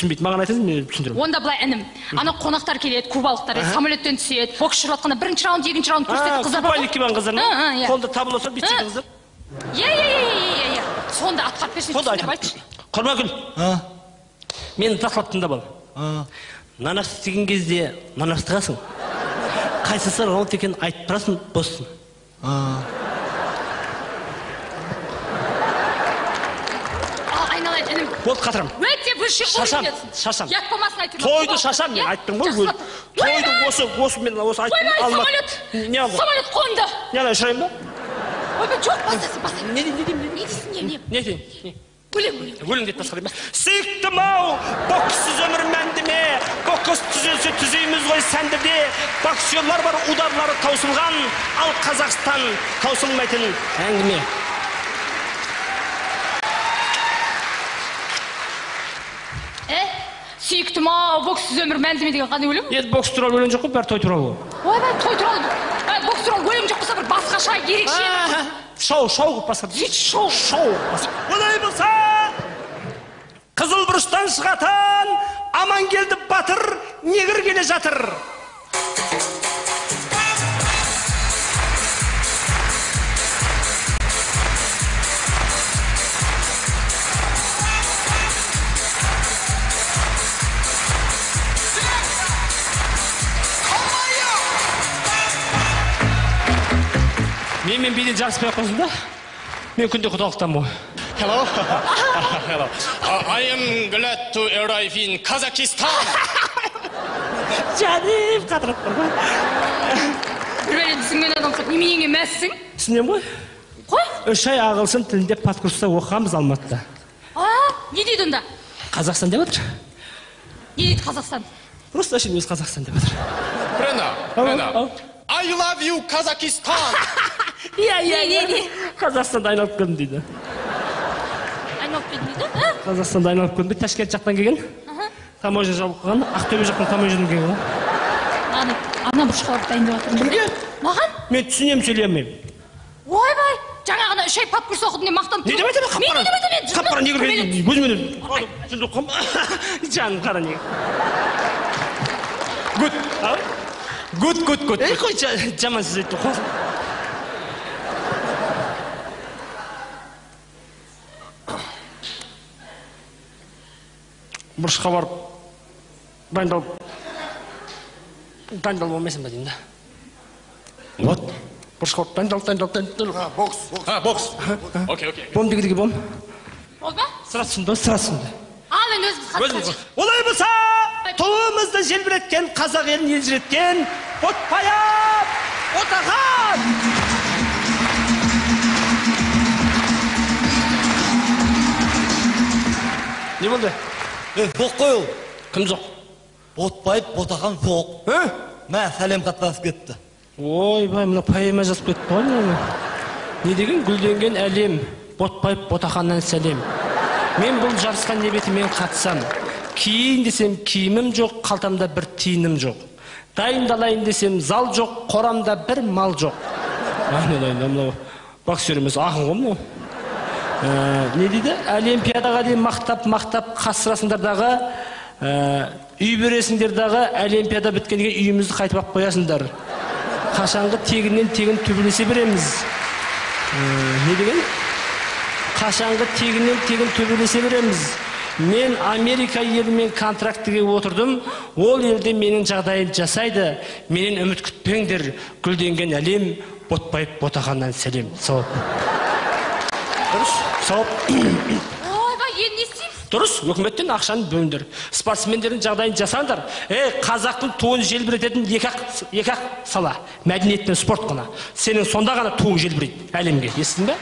түсінбейді. Маған айтасың, мен түсіндіремін. Онда былай, інім, ана қонақтар келеді, кубалықтар, самолеттен түседі, бокс жүріп жатқанда бірінші раунд, екінші раунд көрсетеді қыздар бар ғой. Купальник киген қыздар ма? Қолында табло тұр, бүйтіп қыздар. Иә, иә, иә, иә. Сонда атқарып берсін, түсіндіріп айтшы. Құрмагүл, мені жақсылап тыңдап ал. Нанас істеген кезде нанастығасың. Қайсысы раунд екенін айтып тұрасың, боссын. Айналайын, інім. Болды, қатырам. Өте высший шашам, уровень. Шашам. Ұят болмасын айтып. Тойды шашам, мен айттым ғой. Тойды осы мен осы айттым. Ойбай, самолет. Не алды? Самолет қонды. Не ана, ұшырайын ба? Ойбай, жоқ, баста, баста. Не деймін, не дейсің, не? Не деймін? Өлең, өлең. Өлең деп басқа деймін. Сүйіктім ау, бокссыз өмір мәнді ме? Бокс түзелсе түзейміз ғой сәнді де. Боксерлар бар, ударлары таусылған, ал Қазақстан таусылмайтын әңгіме. Сүйіктім ау, бокссыз өмір мәнді ме деген қандай өлең? Енді бокс туралы өлең жоқ қой, бәрі той туралы ғой. Ойбай, той туралы. Бокс туралы өлең жоқ болса бір басқаша, ерекше. Шоу, шоу қылып басқа. Шоу, шоу. Олай болса, қызыл бұрыштан шығатын Амангелді батыр негір келе жатыр. Мен биден жарыспай қойсын да, мен күнде құдалықтамын ғой. Hello. Hello. I am glad to arrive in Kazakhstan. Жаным, қатырап тұр ғой. Бір бәле түсінген адам неменеңе мәзсің? Түсінемін ғой. Қой. 3 ай ағылшын тілінде подкурста оқығанбыз Алматыда. Не дейді онда? Қазақстан деп отыр. Не дейді Қазақстан? Просто әшейін өзі Қазақстан деп отыр. Брена, Брена. I love you, Kazakhstan. Иә, иә, иә. Қазақстанда айналып келдім дейді. Айналып келдім дейді? Қазақстанда айналып келдім дейді. Ташкент жақтан келген. Таможня жабылып қалған. Ақтөбе жақтан таможнядан келген ғой. Ана бұрышқа барып дайындап жатырмын. Кімге? Маған? Мен түсінемін, сөйлей алмаймын. Ойбай, жаңа ғана 3 ай подкурс оқыдым деп мақтанып. Не деп айтамын? Мен не деп айтамын? Қап-қара негр өзімен өзім. Жаным қара негр. Good. Good, good, good. Ей, қой, жаман сөз айтты қой. Бұрышқа барып дайындалып болмайсың ба деймін да. Вот. Бұрышқа барып дайындалып, дайындалып. Бокс. Бокс. Окей, окей. Бом дегенге бом. Болды ма? Сыра түсінді, сыра түсінді. Ал енді өзіміз қатысайық. Олай болса, туымызды желбіреткен, қазақ елін елжіреткен Ботпаев Ботақан! Не болды? Боқ қой ол. Кім жоқ? Ботпаев Ботақан боқ. Мә, сәлем хат жазып кетті. Ойбай, мына поэма жазып кетті ғой. Не деген гүлденген әлем, Ботпаев Ботақаннан сәлем. Мен бұл жарысқа не бетімен қатысам. Киейін десем киімім жоқ, қалтамда бір тиыным жоқ. Дайындалайын десем зал жоқ, қорамда бір мал жоқ. Айналайын, мынау боксер емес, ақын ғой мынау. Не дейді? Олимпиадаға дейін мақтап-мақтап қасырасыңдар дағы, үй бересіңдер дағы, олимпиада біткенге үйімізді қайтып алып қоясыңдар. Қашанғы тегіннен тегін төбелесе береміз. Не деген? Қашанғы тегіннен тегін төбелесе береміз. Мен Америка елімен контрактіге отырдым. Ол елде менің жағдайым жасайды. Менен үміт күтпеңдер. Гүлденген әлем, Ботпаев Ботақаннан сәлем. Сауап. Дұрыс, сауап. Ойбай, енді не істейміз? Дұрыс, өкіметтен ақшаны бөліңдер. Спортсмендердің жағдайын жасаңдар. Қазақтың туын желбірететін екі-ақ сала. Мәдениет пен спорт қана. Сенің сонда ғана туың желбірейді әлемге. Естідің бе?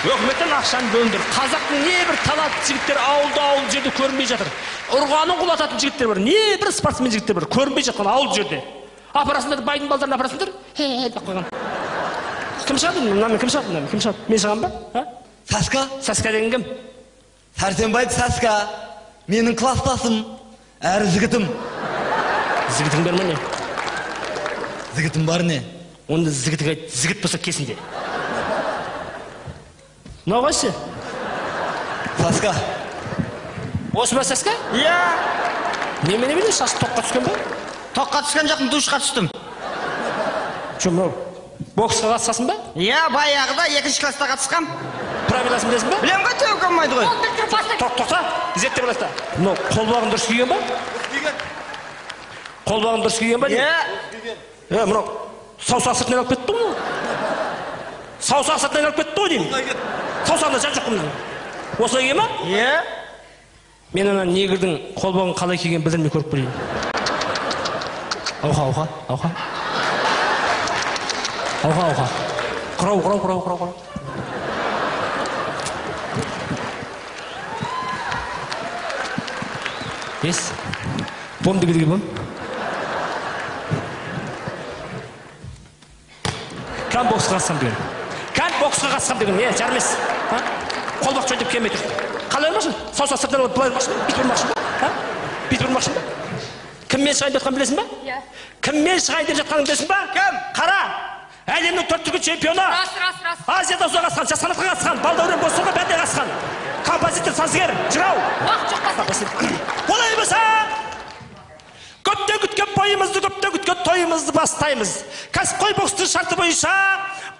Өкіметтен ақшаны бөліңдер. Қазақтың небір талантты жігіттер ауылда-ауыл жерде көрінбей жатыр. Ұрғанын құлататын жігіттер бар. Небір спортсмен жігіттер бар. Көрінбей жатқан ауыл жерде. Апарасыңдар, байдың балдарын апарасыңдар. Хе, деп қойған. Кім шығады? Мынамен кім шығады? Мынамен кім шығады? Мен шығамын ба? Саска? Саска деген кім? Сәрсенбаев Саска. Менің кластасым, әрі жігітім. Жігітің бар ма не? Жігітім бар не? Онда жігітің айт, жігіт болса кесінде. Мынау қайсы? Саска. Осы ма Саска? Иә. Немене білесің, шашы тоққа түскен ба? Тоққа түскен жоқпын, душқа түстім. Жоқ, мынау боксқа қатысасың ба? Иә, баяғыда 2-ші класста қатысқам. Правиласын білесің ба? Білем ғой, теуге болмайды ғой. Тоқта, зерттеп алайық та. Мынау қолбағын дұрыс киген ба? Қолбағын дұрыс киген ба? Иә. Е, мынау саусақ сыртынан алып кетті ғой мынау. Саусақ сыртынан алып кетті ғой деймін. Саусағында жан жоқ мынаның. Осылай киген ба? Иә. Мен ана негрдің қолбағын қалай кигенін білдірмей көріп көрейін. Ауха, ауха, ауха. Ауха, ауха. Құрау, құрау, құрау, құрау, құрау. Ес. Бом деген бом. Кән боксқа қатысам деген. Кән боксқа қатысам деген. Е, жармес. Қолбақ жөндеп келмей тұр. Қалай ұрмақшы? Саусақ сыртынан алып былай ұрмақшы ба? Бүйтіп ұрмақшы ба? Бүйтіп ұрмақшы ба? Кіммен шығайын деп жатқанын білесің ба? Иә. Кіммен шығайын деп жатқанын білесің ба? Кім? Қара! Әлемнің 4 дүркін чемпионы. Рас, рас, рас. Азияда ұзақ қатысқан, жас қанатқа қатысқан, балдәурен бостонға бәріне қатысқан. Композитор, сазгер, жырау. Уақыт жоқ баста. Олай болса, көптен күткен бойымызды, көптен күткен тойымызды бастаймыз. Кәсіпқой бокстың шарты бойынша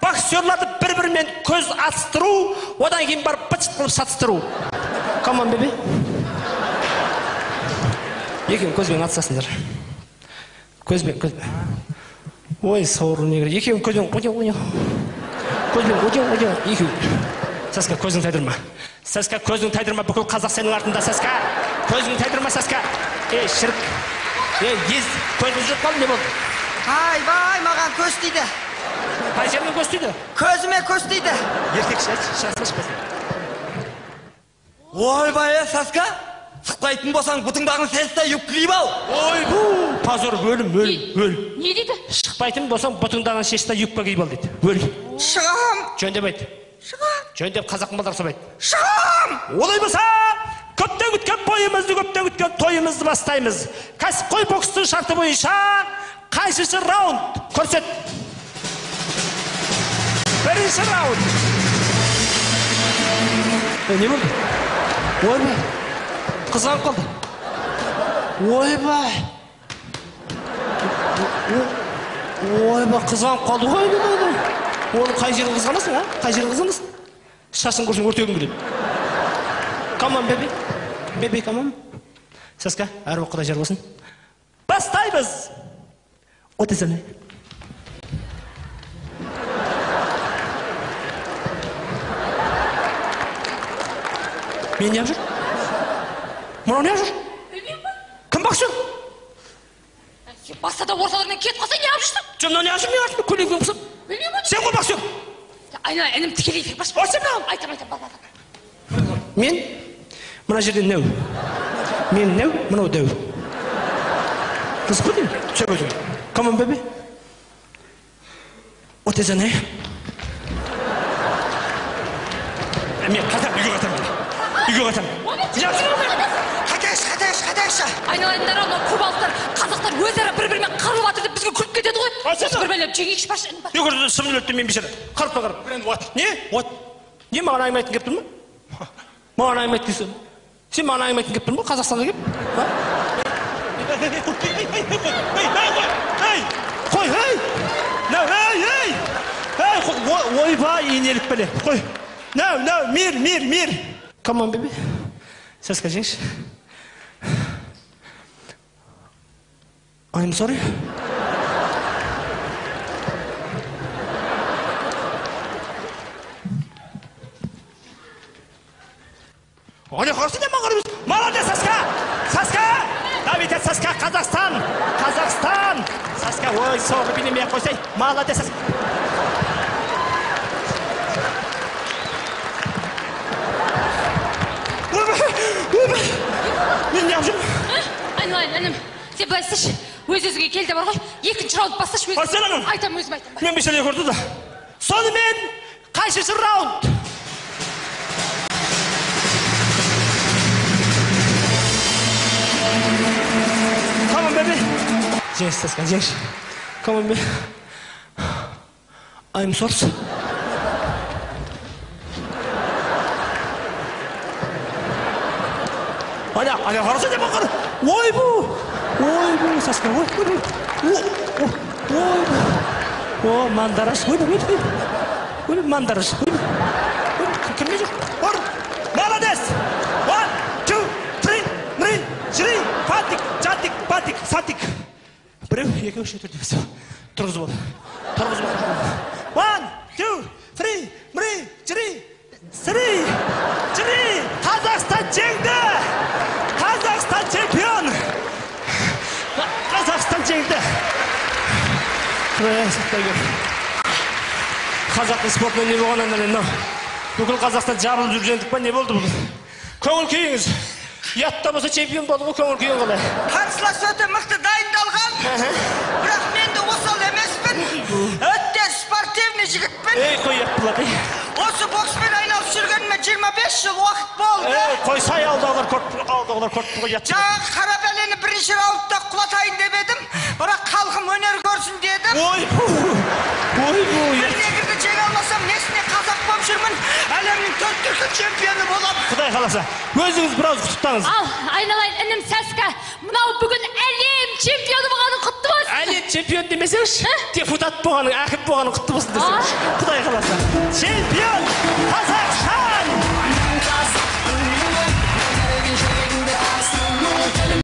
боксерларды бір-бірімен көз атыстыру, одан кейін барып быт-шыт қылып шатыстыру. Come on, baby. Екеуің көзбен атысасыңдар. Көзбен, көзбен. Ой, сауыр негр. Екеуің көзбен, ойо, ойо. Көзбен, ойо, ойо. Екеуің. Саска, көзің тайдырма. Саска, көзің тайдырма, бүкіл қазақ сенің артында, Саска. Көзің тайдырма, Саска. Ей, шірік. Ей, ез, көзің жүріп қалды, не болды? Айбай, маған көз тиді. Қай жеріңе көз тиді? Көзіме көз тиді. Еркекше айтшы, шыға салшы. Ойбай, Саска, сықпайтын болсаң, бұтыңдағын сәлсә юбка киіп ал. Ойбу, позор, өлім, өлім, өл. Не дейді? Шықпайтын болсаң, бұтыңдағын шешті юбка киіп ал дейді. Өл. Шығам. Жөндеп айт. Шығам. Жөндеп қазақтың балдары ұқсап айт. Шығам. Олай болса, көптен күткен бойымызды, көптен күткен тойымызды бастаймыз. Кәсіпқой бокстың шарты бойынша қайсысы раунд көрсет. Бірінші раунд. Не болды? Ойбай, қызғанып қалды. Ойбай. Ойбай, қызғанып қалды ғой. Оны қай жерін қызғанасың, а? Қай жерін қызғанасың? Шашын көрсең өртегің келеді. Come on, baby. Baby, come on. Саска, әр уақытта жер болсын. Бастаймыз. Отызаны. Мен не жүр? Мынау не жүр? Білмеймін. Кім боксер? Сен баста да орталарынан кетіп қалсаң не жүр? Жоқ, мынау не жүр? Не жүр? Көлеңкең құсап. Білмеймін. Сен ғой боксер. Айналайын, інім тікелей эфир баш. Осы мынау. Айтам, айтам, бар, бар. Мен мына жерде нәу. Мен нәу, мынау дәу. Қызық қой деймін. Түсе көзіңе. Come on, baby. Отезане. Мен қайтамын, үйге қайтамын. Үйге қайтамын. Қайтайықшы, қайтайықшы, қайтайықшы. Айналайындар, анау кубалықтар, қазақтар өзара бір-бірімен қырылып жатыр деп бізге күліп кетеді ғой. Осы бір бәлем жеңейікші баш, інім бар. Екі шымды өлтті мен бейшара. Қарап та қарап. Не? What? Не маған әңгіме айтқың келіп тұр ма? Маған әңгіме айтқың келіп. Сен маған әңгіме айтқың келіп тұр ма? Қазақстанда келіп? Ей, қой, ей! Ей, ей! Ей, ойбай, енелік бәле. Қой. Нәу, нәу, мир, мир, мир. Come on, baby. Саска, жеңші. I'm sorry. Ане қарсы не маған қараймыз? Молодец, Саска! Саска! Давид, Саска, Қазақстан! Қазақстан! Саска, ой, соғып билемей ақ қойсай. Молодец, Саска! Ойбай! Мен неғып жүрмін? Айналайын, інім, сен былай істеші. Өз-өзіңе кел де бар ғой. Екінші раунд басташы өзің. Сен анам. Айтам, өзім айтам. Мен бейшара көрді да. Сонымен қайсысы раунд? Come on, baby. Жеңіс, Саска, жеңіс. Come on, baby. I'm sorry. Ана, ана қараса деп қара. Ойбу! Ойбу, Саска, ойбу. Ойбу. О, мандараш. Ойбу, ойбу. Ойбу, мандараш. Ойбу. Кімде жоқ? Ұр! Молодец! 1, 2, 3, 3, 4, патик, чатик, патик, сатик. Біреу, екі, үш, төрт, бес. Тұрғызып ал. Тұрғызып ал. 1, 2, 3, 3, 4, 3, 4. Қазақстан жеңді! Қазақстан чемпион! Қазақстан жеңді! Құдай сақтай көр. Қазақтың спортына не болған, ана, мынау? Бүкіл Қазақстан жабылып жүріп жеңдік па, не болды бұл? Көңіл күйіңіз? Ұят та болса, чемпион болды ғой, көңіл күйің қалай? Қарсылас өте мықты дайындалған, бірақ мен де осал емеспін, өте спортивный жігітпін. Ей, қой, ұят болады, ей. Осы бокспен айналысып жүргеніме 25 жыл уақыт болды. Ей, қойсай, алдағылар көріп, алдағылар көріп тұр ғой, ұят. Жаңағы қара бәлені бірінші раундта құлатайын деп едім, бірақ халқым өнер көрсін дедім. Ойбу, ойбу, бір негрді жеңе алмасам, несіне қазақ болып жүрмін? Әлемнің төрт дүркін чемпионы боламын. Құдай қаласа, өзіңіз бір ауыз құттықтаңыз. Ал, айналайын інім Сәска, мынау бүгін әлем чемпионы болғаның құтты болсын. Әлем чемпион демесеңші, депутат болғаның, әкім болғаның құтты болсын десеңші. Құдай қаласа. Чемпион!